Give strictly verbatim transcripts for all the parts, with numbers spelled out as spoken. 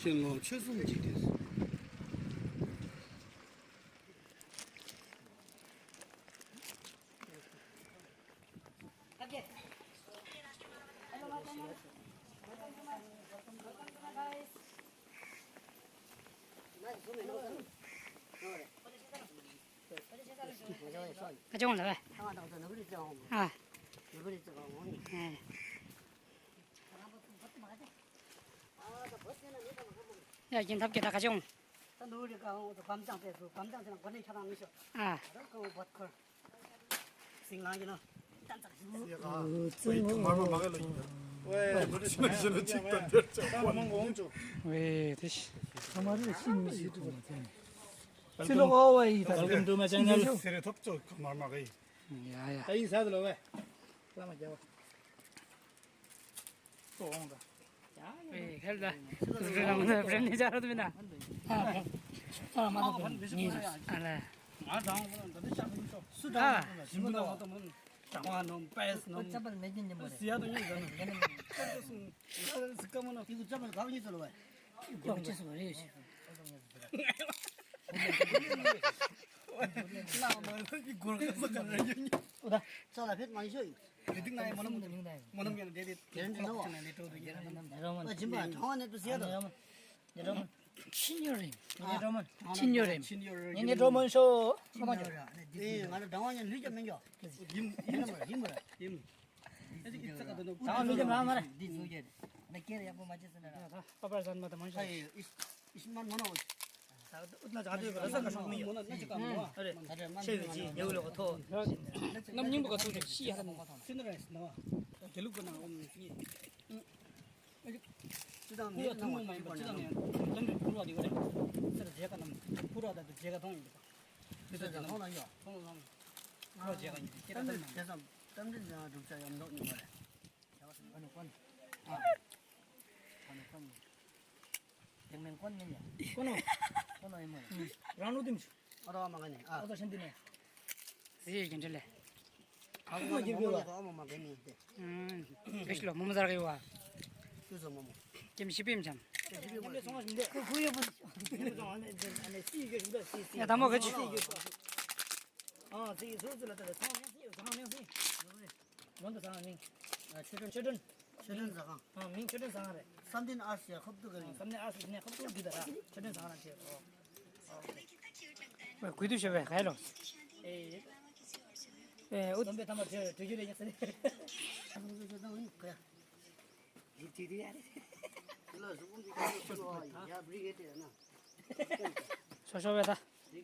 ཤིང་ལོ་ཆོས་གསུམ་གཅིག་སྟེ། ཁ་ཆུང་ལ་བས། ཨ། ཨ། ཡ་ཡིན་ཐབས་ཀྱི་ད་ཁ་ཆུང་། ད་ནུ་རི་ཀ་འོང་དུ་བམ་ཅང་པས་སུ་བམ་ཅང་ཅང་གོ་ནས་ཁྱ་དང་མི་ཤོ། ཨ། ད་ཀ་འོང་བོད་ཁོར། སིང་ལང་གི་ནོ། ཏན་ཙག་ཞུ། ཨོ་ཙི་ངོ་། ཝེ་དེ་ཤི། ཚང་མ་རེ་ཤི་མི་ཤི་ཐུབ་མ་ཚད་ནས། ཚི་ལོ་ཨོ་ཝེ་ཡི་ད། Welcome to my channel. སེ་རེ་ཐོབ་ཚོ་ཁ་མར་མ་གི། ཡ་ཡ། ཨ་ཡི་ས་དེ་ལོ་ཝེ། ལ་མ་རྒྱ་བ། ཏོ་འོང་ག། ཨེ་ཁལ་ད། རུ་ར་མ་ན་བྲེམ་ནི་ཅར་དུ་མིན་ན། ཨ་ལ། ང་དང་ད་ཤ་མིན་ཤོ། སུ་དང་ཞིམ་པོ་ནང་དུ་མིན། ཞང་བ་ནང་པེས་ནང་། ཅ་པལ་མེད་ཀྱི་ཉིན་མོ་རེད། སི་ཡ་དང་ཡིན་ཟ་ན། ཅ་པལ་སི་ཀ་མ་ན། ཏི་གུ་ཅ་པལ་གང་ཡིན་ཟེར་བས། ཡོང་ཅེས་སུ་རེ་ཡོད་ཤི། ལ་མ་ཡི་གོར་ག་ས་ག་རེ་ཡོད། ཨོ་ད། ཅ་ལ་ཕེད་མ་ཡི་ཤོ་ཡིན། རེ་ཏིག་ན་ཡི་མོ་ནམ་མོ་ནམ་ཡང་དེ་དེ་དེ་རེ་ནོ། ཅ་ན་ལེ་ཏོ་དུ་ཡེ་ར་ནམ་ནམ། ཨ་ཇིམ་པ་ཐང་ནེ་ཏུ་སི་ཡ་ཏོ། ཆི་ཉོ་རིམ། ཉེ་ཉེ་ཌོ་མོན། ཆི་ཉོ་རིམ། ཉེ་ཉེ་ཌོ་མོན་ཤོ། ཁོ་མ་ཉོ། ཨེ་ང་ལ་དང་བ་ཉན་ལུས་ཀྱང་མི་ཉོ། ཡིན་ཡིན་མ་ཡིན་མ་ཡིན། ཨེ་ཅིག་ཙག་ག་དོ་ནོ། དང་བ་ལུས་ཀྱང་མ་མ་རེད། འདི་བཟོ་རྒྱུ་རེད། ན་སྐྱེ་ར་ཡག་པོ་མ་བྱེད་ཟེར་ན་ར། ད་པ་པར་ཟན་མ་དང་མང་ཤོ། ཨེ་ཨིས་ཨིས་མ་ནོ་ནོ། ད་འུ་ན་ཇ་དུ་བ་ས་ག་ཤོ་མི་ཉོ། ཨ་རེ། ཤེས་ཀྱི་ཡོད་ལོ་ཐོ། ནམ་ཉིན་པོ་ག་ཚོ་ཅིག་ཤི་ཡ་ད་མོ། སི་ནི་རེས་ནོ། དེ་ལུག་པ་ན་འོམ་ཉི། ཅི་དང་ཁུ་བ་ཐུན་མོང་མ་ཡིན་པ་ཅི་དང་ཡང་གཏམ་འདྲི་ཕུར་བ་དེ་བ་རེད། སེར་བྱེད་ཀ་རྣམས་ཕུར་བ་དང་དུ་བྱེད་ཀ་མཐོང་ཡིན་པ། ཁུ་བ་དང་མཐོང་ལ་ཡོད། མཐོང་ལ་ཕུར་བ་བྱེད་ཀ་ཡིན་པ་སྐད་ཀ་ཐུན་མོང་། དེ་ཙམ་གཏམ་འདྲི་ཡང་སྒྲུབ་བྱ་ཡང་མདོག་ཉིན་པ་རེད། ཀོན་ཀོན། ཨ། ཀོན་ཀོན། དེ་མིན་ཀོན་མིན་ཡ། ཀོན་ནོ། ཀོན་ནོ་ཡིན་མོ། རང་ལུགས་དེ་མི་ཆུ། ཨ་རོ་མ་ག་ནི་ཨ། ཨ་ཏོ་ཤན་དེ་ནས། ཟི་ཡི་གིན་ཏྲེ་ལེ། ཨ་མོ་མ་གི་བ། ཨ་མོ་མ་གི་ནི་དེ། ཨུམ། ཨེ་ཤི་ལོ་མོ་མོ་ཟར་གི་བ། ཏུ་ཟོ་མོ་མོ། ཀེམ་ཤི་པིམ་ཆམ། ཀེམ་ཤི་པིམ་ཆམ། ཁུ་ཁུ་ཡོད་པ། ཨ་ནི་སི་གི་ཞུ་ད་སི་སི། ཡ་དམ་པོ་གི་ཆི། ཨ་སི་གི་ཟོ་ཟི་ལ་ད་ལ་ཚང་སི་ཡོད་ཚང་ནས་སི། ལོན་དུ་ཟ་ཁང་མིང་། ཨ་ཆོས་སྒྲོན། ཆོས་སྒྲོན། ཆོས་སྒྲོན་ཟ་ཁང་། ཨ་མིང་ཆོས་སྒྲོན་ཟ་ཁང་རེད། བསམ་གཏན་ཨར་སི་ཡ་ཁབ་ཏུ་ག་རེ། བསམ་གཏན་ཨར་སི་ནས་ཁབ་ཏུ་གི་ད་ར་ཆོས་སྒྲོན་ཟ་ཁང་ར་ཆེ། ཨོ། ཨོ། ཀུའི་ཏུ་ཤོད་པའི་ག་ཡ་ལོ། ཨེ། ཨེ་ཨུ། བསམ་པའི་ཐ་མ་གྲོས་གྲོས་གཞི་རེ་ཡག་ས་རེད། ཡིག་ཅིག་དེ་ཡ་རེད། ཤོ་ཤོ་བས་ད། ཡ་ཡ།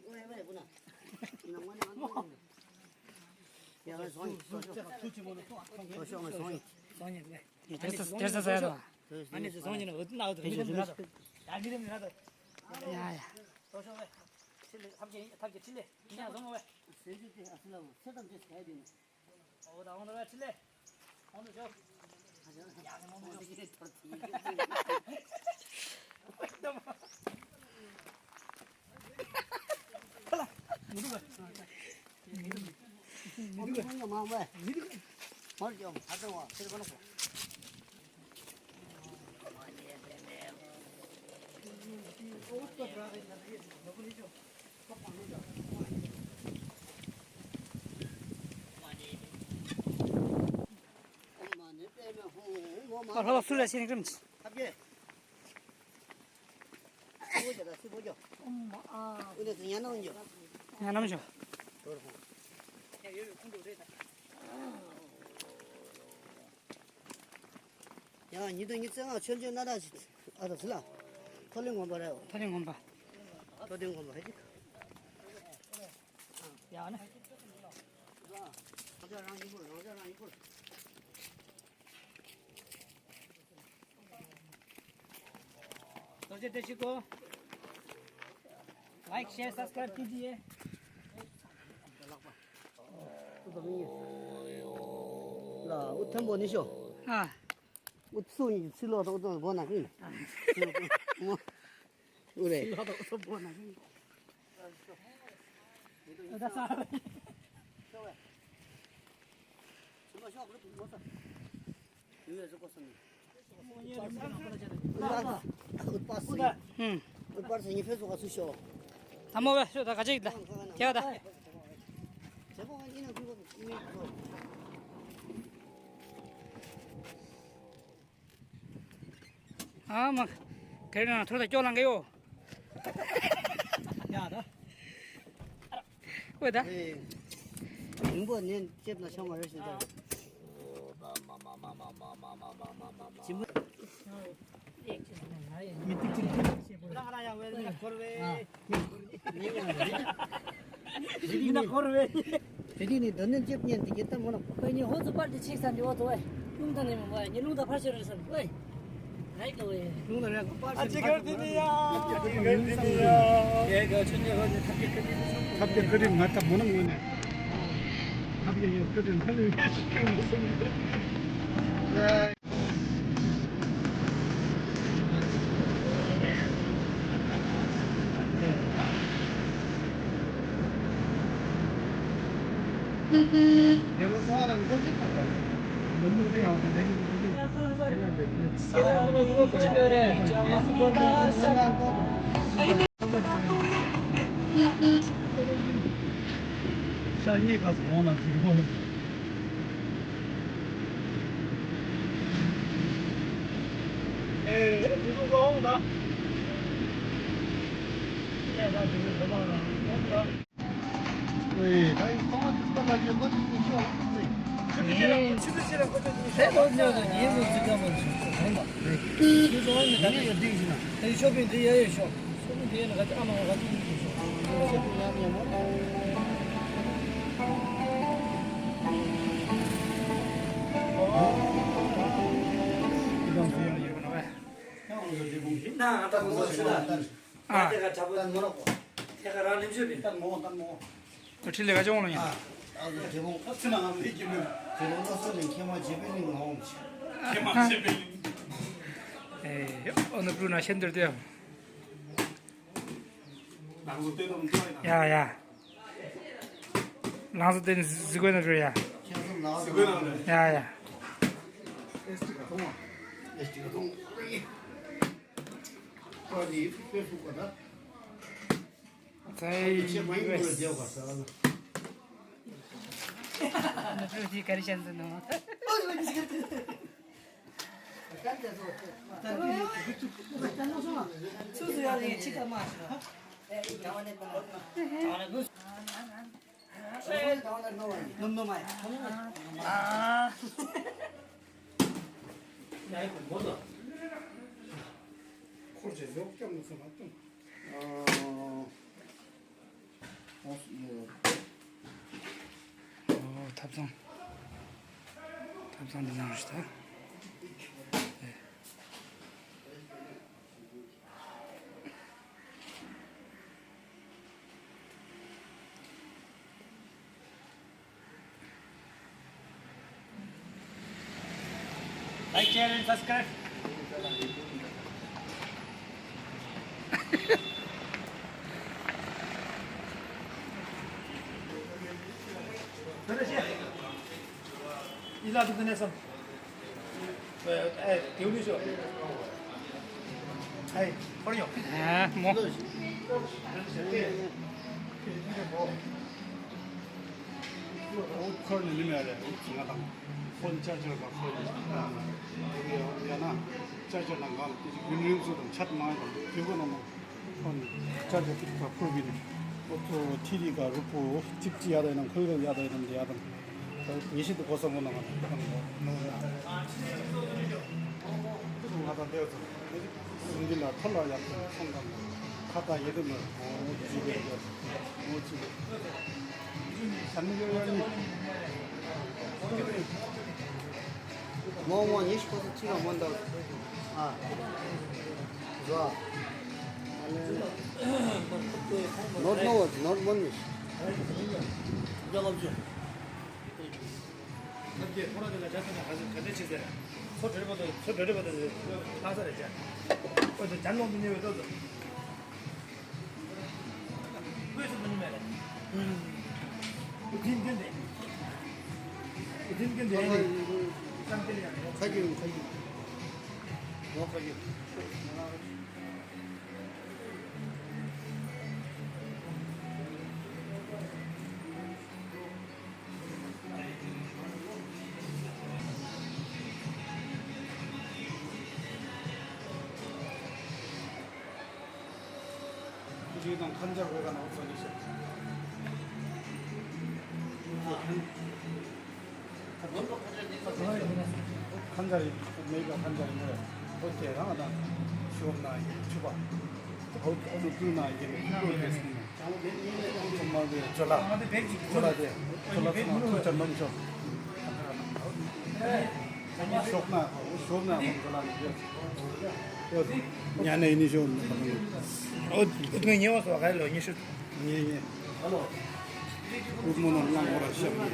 ཨ་ལྷོ་སུ་ར་ཤེས་ནི་ཀྲིམ། ཉ་ནམ་ཞོ། ཡང་ཉིས་སྟོང་ཉི་ཤུ་རྩ་ལྔ་ཆོས་འབྱོར་སྣ་དག་ཅིག་ཨ་ད་ཟི་ལ། ཐོ་ལིང་ངོམ་པ་རེད། ཐོ་ལིང་ངོམ་པ། ཐོ་ལིང་ངོམ་པ་ཧེ་ཅིག་ཡང་ན། རང་ཅག་རང་ཡིན་པོ་རང་ཅག་རང་ཡིན་པོ། རྡོ་རྗེ་བཀྲ་ཤིས་ཀོ། Like, share, subscribe ཀྱི་ཡེ། ལ་འུ་ཐེམ་པོ་ནི་ཤོ། ཨ། འུ་ཚུ་ནི་ཚི་ལོ་ཏོག་ཏོག་བོ་ན་ཁུ། འུ་རེ། ཚི་ལོ་ཏོག་ཏོག་བོ་ན་ཁུ། ད་ས། ཚི་ལོ་ཤོག་ལུ་མོ་ས། ཡུ་ཡ་ཟུ་ཀོ་ས་ནི། ཨུ་པ་སི། ཨུ་པ་སི་ཉི་ཕེ་སོ་ག་སུ་ཤོ། ད་མོ་བས་ཤོ་ད་ག་ཅིག་ད། ཁྱེད་ད། ཨ་མ། གེ་རེ་ན་ཐོ་ད་སྐྱོ་ལང་གེ་ཡོ། ཡ་ད། ཨོ་ད། ཨེ། ཡིན་པོ་ནན་ལྕེབ་ན་ཤོང་བ་རེ་ཞིག་ད། ཇི་མ། མི་ཏིག་ཅིག་ཤེས་པོ་རེད། ཡིན་ན་འཁོར་བས། དེ་དུས་ནི་འདི་ནི་ལྕེབ་ཉན་དེ་གེ་ད་མོ་ན། ཁོས་ཉི་ཧོ་ཚོ་པར་དེ་ཆིག་ས་འདི་འོ་ཚོ་ཨེ། རླུང་དང་ནི་མ་མོ་ཨེ། ཉི་རླུང་དང་ཕར་ཤོར་རེད་བསམ་ཨེ། རལ་ལོ་ཨེ། རླུང་དང་རལ་པར་ཨ་ཅི་གར་དེ་ནི་ཡ། ཨ་ཅི་གར་དེ་ནི་ཡ། ཡ་ག་ཆུ་ནི་ཧོ་ནི་ཐབས་ཀྱི་ཀ་དེ་ནི་སོང་། ཐབས་ཀྱི་ཀ་དེ་ང་ད་མོ་ན་ངོ་ནས། ཐབས་ཀྱི་ཡ་ཀ་དེ་ན་ལུས་ཀྱི་སྐྱོན་མ་སོང་། ཤ་ཉེ་ག་སོང་ན་ཟིག་ཧོ། ཨེ་དེ་ཚོ་ག་འོང་ད། ཨེ་ད་དེ་ཚོ་འདི་མ་རང་འོང་ད། ཨེ་ད་ཡིན་ཚང་མ་དེ་ཚོ་ལ་ཡོད་ན་དེ་ཚོ་ཤོག་ཨེ། ཆུ་ཚོད་ཆེ་ལ་ཁོ་ཚོ་དེ་ཧེ་ལོ་ཉོ་ད་ཉེ་ཚོ་ཚིག་ག་མ་ཚུགས་ཚུགས་ཧོ་མ། ཨེ་ཆུ་ཚོད་ཨེ་ནི་ད་ནི་ཡོད་དེ་ཡིན་ན། ཨེ་ཤོག་པིང་དེ་ཡ་ཡོད་ཤོག་ཤོག་པིང་དེ་ཡ་ན་ག་ཅི་ཨ་མ་ག་ཅི་ཡིན་ཤོག་ཤོག་པིང་ཉམས་ཉམས་མོ། ཡིན་ན་ང་ད་གོང་ས་ཆུ་ད། ཨ། ད་དེ་ག་དྲག་པོ་ད་ནོར་རོགས། དེ་ག་རང་ནེམ་ཤོད་པས། ད་མོ་ད་མོ། ཁྲི་ལས་ཀ་ཅོང་ལ་ཡིན། ཨ། ཨ་ཟོ་དེ་མོ། ཨ་ཚི་ན་ང་མི་ཀྱི་མོ། དེ་རོ་ལོ་སོ་ནས་ཁྱེད་མ་བྱེད་པའི་ནི་ང་འོང་ཆེ། ཁྱེད་མ་བྱེད་པའི་ནི། ཨེ། ཨོ་ན་པྲུ་ན་ཤན་དར་དེ། ལང་ཚོ་དེ་དང་འདྲ་ཡིན། ཡ་ཡ། ལང་ཚོ་དེ་ནི་གཟི་གོས་ན་འདྲ་ཡ། གཟི་གོས་ན་འདྲ། ཡ་ཡ། ཨེ་སི་ཊི་ག་ཐོང་། ཨེ་སི་ཊི་ག་ཐོང་། ཁོ་ནི་ཕེ་སི་བུག་ག་ད། ཚའི་ཆེ་མ་ཡིན་ནོ་རེ་བདེ་བ་ས་ལ། ནུ་ཕྲུག་དེ་ག་རེ་བཤད་འདུག་ནོ། སུ་སུ་ཡ་རེ་ཆི་ཀ་མ་ཤི་ན། ནུབ་ནུབ་མ་ཡ། ཨ། ཡ་ཡི་མོ་དང་། འཁོར་བཅས་ཡོག་སྐྱབས་ནུབ་སུ་མ་བཏུང་། ཨོ། ཨོ། ཐབ་ཚང་། ཐབ་ཚང་འདི་ནང་རེད་ད། Like, share and subscribe. ཨེ་མོ། འུ་ཁོར་ནི་ནི་མེད་རེད། འུ་ང་དང་ཕོན་ཅར་ཅར་ག་ཁོར་ནི་ཡ་ན་ཅར་ཅར་ནང་གང་དེ་ཅིག་རིམ་རིམ་སུ་དང་ཆད་མ་དང་དེ་གོ་ན་མ་ཕོན་ཅར་ཅར་ཏིག་ག་ཁོར་གི་ནི་འུ་ཚོ་ཐི་རི་ག་རུ་པོ་ཅིག་ཅི་ཡ་ད་ཡིན་ན་ཁོའི་ལ་ཡ་ད་ཡིན་ན་འདི་ཡ་དང་ཉི་ཤུ་དུ་གོ་ས་མོ་ན་ང་དང་ནོ་ན་ང་དང་འདི་ཚོ་སུན་འདི་ལ་ཐོ་ལ་ཡ་ཚོ་ཚོང་དང་ཁ་ད་ཡེ་དུ་མ་འོ་ཅི་གི་ཡ། ངོ་ཅི། ས་མི་ཡོ་ཡོ་ནི། ངོ་ངོ་ཉི་ཤུ་ཁོ་ཚོ་ཅི་ལ་མོན་ད། ཨ། ཟོ། ནོར་ནོ་ནོར་མོན་ནི། རྒྱ་ལབ་ཅོ། ཐབས་ཀྱིས་ཁོ་རང་དེ་ལ་ཇ་ཚ་ན་ག་ཚོད་ག་འདྲ་བྱེད་ཟེར། ཚོ་གྲོད་པ་དང་ཚོ་གྲོད་པ་དང་ལྷག་ས་རེད་ཅག་ཨོ་དེ་ཇ་ནོར་དུ་ཉེ་བའི་ཏོ་ཚོ། དངོས་སུ་མི་ནུས་མེད་རེད། ཨུ་ཐིན་ཀན་དེ། ཨུ་ཐིན་ཀན་དེ་ཨེ་རེད། ཁ་རྒྱུན་ཁ་རྒྱུན། ཁྱེད་དང་ཁམས་ཆར་བོད་ག་ན་འོ་ཚོ་ནི་ཤག་ཁམས་ཆར་མེད་པ་ཁམས་ཆར་ནི་འོ་ཁྱེད་རང་དང་ཤོར་ན་ཡིན་ཆུ་བ་འོ་འོ་ནུ་ཀུན་ན་ཡིན་ཀུན་དེ་སི་ནི་ཚོ་མ་གི་ཇོ་ལ་ཇོ་ལ་དེ་ཇོ་ལ་ཚོ་ན་ཐུག་ཆར་མ་ནི་ཤོག་ཤོག་ན་ཤོག་ན་ཁོང་ཚོ་ལ་ནི་ཡོད། ཉ་ནས་ཉི་ཤུ་ཨོ་ཨོ་ཐུང་ཉེ་བ་སོགས་ག་ལོ་ཉི་ཤུ། ཉེ་ཉེ། ཨུ་མོ་ནོར་གླང་མོ་ར་ཤབ་ཉེ་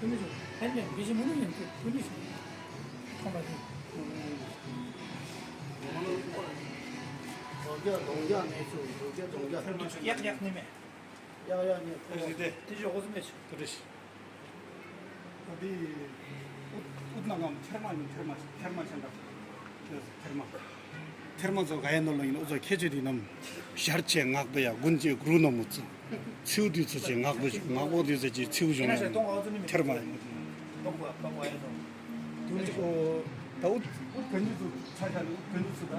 ན། ཡག་ཡག་ནི་མེད། ཡག་ཡག་ནི་མེད། ཨེ་རེད་དེ། དེ་ཞོག་གོ་སུ་མེད་ཞོག་དེ་རེད། ཨ་དེ་ཨུ་ཨུ་ན་ངམ་ཐེར་མ་ཡིན། ཐེར་མ་ཐེར་མ་ཆེན་པ་ཐེར་མ། ཐེར་མ་ཚོ་ག་ཡན་ནོ་ལོ་ཡིན། ཨུ་ཚོ་ཁྱེད་ཆོས་དེ་རྣམས་ཞར་ཆེ་ངག་པ་ཡ་དགུན་ཆེ་གྲུ་ནོ་མུ་ཚི་ཚིའུ་དུས་ཚོད་ཆེ་ངག་པ་ཞིག་ངག་པོ་དུས་ཚོད་ཆེ་ཚིའུ་བྱུང་ཡིན། ཐེར་མ་ཡིན། ད་ཨུ་ཨུ་གན་ཇི་ཚོ་ཆ་ཤ་ནི་ཨུ་གན་ཇི་ཚོ་ད་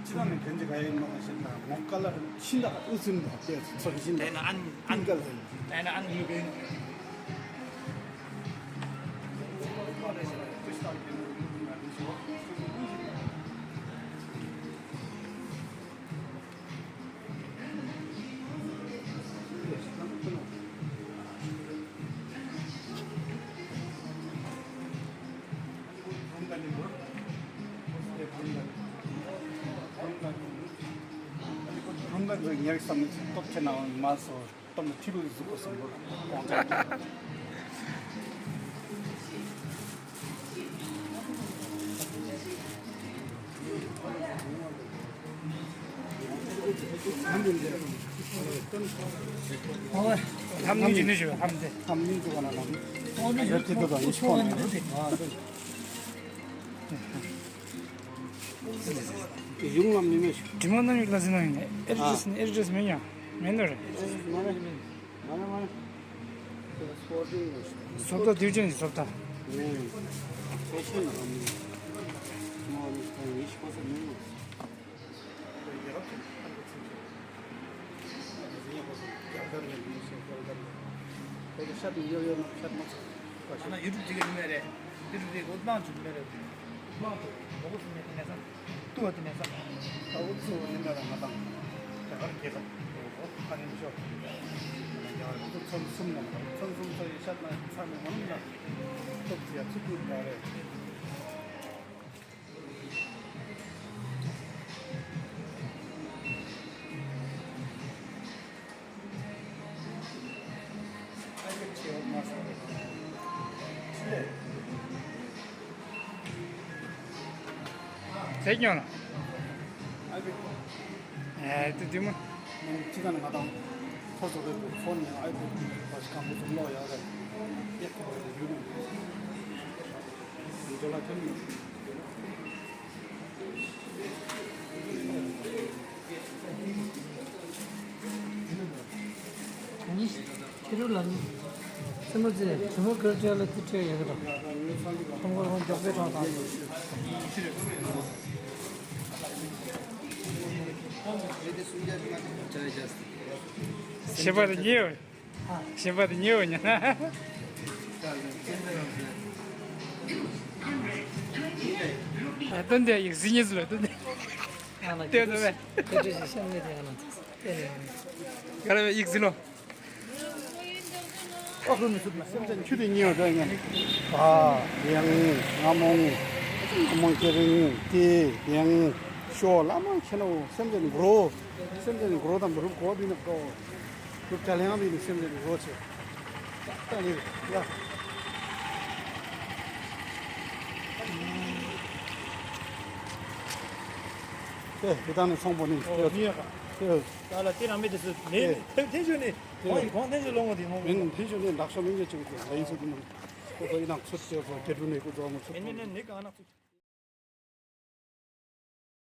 ཅི་ད་ནི་གན་ཇི་ག་ཡིན་ནོ་ཞིག་ད་ངོ་ཀ་ལ་ཤིན་ད་ཨུ་ཚུན་ད་ཏེ་ཚོ་ཤིན་ད་ཨན་ཨན་ཀ་ལ་ཡིན། ཨན་ཨན་ཡུ་གན། ཉེར་བསམ་ནི་སྟོབས་ཆེ་ན་མ་སོ། ཏོམ་ཐི་རུ་ཟུག་གོ་སོང་བོ། ལྷམ་ནི་ཅི་ནི་ཞུ་ལྷམ་དེ། ལྷམ་ནི་ཅི་ག་ན་ལྷམ། ཨོ་ནི་ཡོད་ཀྱི་འདུག་ག་ཡིན་ཤོག་ནས། གཞུང་ལམ་ནི་མེད་ཤོག་དྲི་མ་ན་ཡུལ་ལ་ཟིན་ན་ཡིན་ཨེ་ཨ་ཌི་རེ་སི་ནི་ཨེ་ཌི་རེ་སི་མེད་ཡ། མེད་ནོ་རེད། ཨེ་ཌི་རེ་སི་མ་རེད། མ་རེད་མ་རེད། སོབ་ད་དུས་ཆེན་གྱི་སོབ་ད། ནས་ཕེ་ཤན་ལ་མི་མོ་ནི་ཡིན་ཤོག་ས་མི་མོ། ཡ་རབས་ཆེན་པོ་ཚིག་ཆེ། ཟིན་ཡ་པོ་སོང་རྒྱ་གར་ནས་མི་སོང་རྒྱ་གར་ནས། ཁོ་ཚོ་ཤར་ནས་ཡོད་ཡོད་ན་ཤར་མ་ཚུགས་པ་ཞིག་ཨ་ན་ཡུ་ཊུབ་དེ་ག་ནི་མེད་རེད། ཡུ་ཊུབ་དེ་གོ་ནང་ཚུགས་མེད་རེད། ནང་དུ་ལོ་གོ་སུ་མེད་དེ་ནས་ས་ཏུ་བ་དེ་ནས་ས་ཨ་ཨུ་ཚུ་ཡིན་ན་ར་ང་དང་རྒྱ་གར་རྒྱལ་ཁབ་ཨོ་ཨ་རིན་ཤོག་ཡ་ཨུ་ཚུ་ཚོན་གསུམ་ནང་ཚོན་གསུམ་ཚོ་ཡི་ཤར་ན་ཚ་ནས་མ་ནུམ་ན་སྟོབས་ཡ་ཚུགས་དུས་འདྲ་རེད། ཟས་སྐྱོང་ལ། ཨེ་དེ་དུས་མ། ཅི་ག་ནས་ང་དང་ཁོ་ཚོ་གི་ཕོན་ནས་ཨའི་ཕོན་བ་ཞིག་གང་པོ་ཚོ་ཀློག་ཡག་རེད། ཡེ་ཁོ་རེ་ཡུལ་ནས་འགྲོ་ལ་ཐོན་ནས། ཁྱེད་རང་ལ་ནི་སེམས་པ་ཚེ་དྲི་མ་དཀར་ཆ་ལ་དེ་འཕྲད་ཡོད་གི་དང་། ཁོང་ཁོང་མགྱོགས་པའི་གྲོགས་དང་། ཤེས་པ་དེ་ཉེ་བ། ཤེས་པ་དེ་ཉེ་བ་ཉ། ཨ་སྟོན་དེ་ཡིག་གཟི་ཉེ་ཟི་ལ་སྟོན་དེ། ཨ་ན་ལྟོས་དོ་བས། ཁྱེད་ཀྱིས་ཤེས་མེད་དེ་ཨ་ན་ལྟོས་ནས། ག་རེ་བས་ཡིག་གཟི་ལོ། ཨོ་ཁུ་མི་སུབ་ན་སེམས་ཅན་ཆུ་དེ་ཉེ་བ་འདྲ་ཡང་། བ། ཡང་། ང་མོང་། ང་མོང་ཁྱེད་རིང་། དེ། ཡང་། ཤོ་ལ་མ་ཁྱེད་ནོ་སེམས་ཅན་འགྲོ། སེམས་ཅན་འགྲོ་དང་འགྲུབ་གོ་བི་ནོ་གོ། འགྲུབ་བྲལ་ཡང་བི་ནོ་སེམས་ཅན་འགྲོ་ཆེ། ད་ནི་ཡ། ཨེ་དེ་དང་ནི་ཚོང་པོ་ནི་ཨོ་ཡོད། ཡ་ད་ལ་དེ་རང་མི་དེ་ཚོ་ལས་ཨེ་ཐེ་ཐེ་ཞུ་ནི་ཁོང་ཡི་ཁོང་ཐེ་ཞུ་ལོང་བ་དེ་ནོ་མིན་ཐེ་ཞུ་ནི་ལག་ཤོ་མིན་གྱི་ཅིག་དེ་ལ་ཡིན་ཚུལ་དུ་ནང་། ཁོ་ཚོ་ཡིན་ན་ཚུར་སྐྱོད་སོང་། རྒྱ་གྲུ་ནས་ཁོ་ཚོ་ཚུར། ཨེ་ནི་ནི་ནི་གང་ན་ཚུར།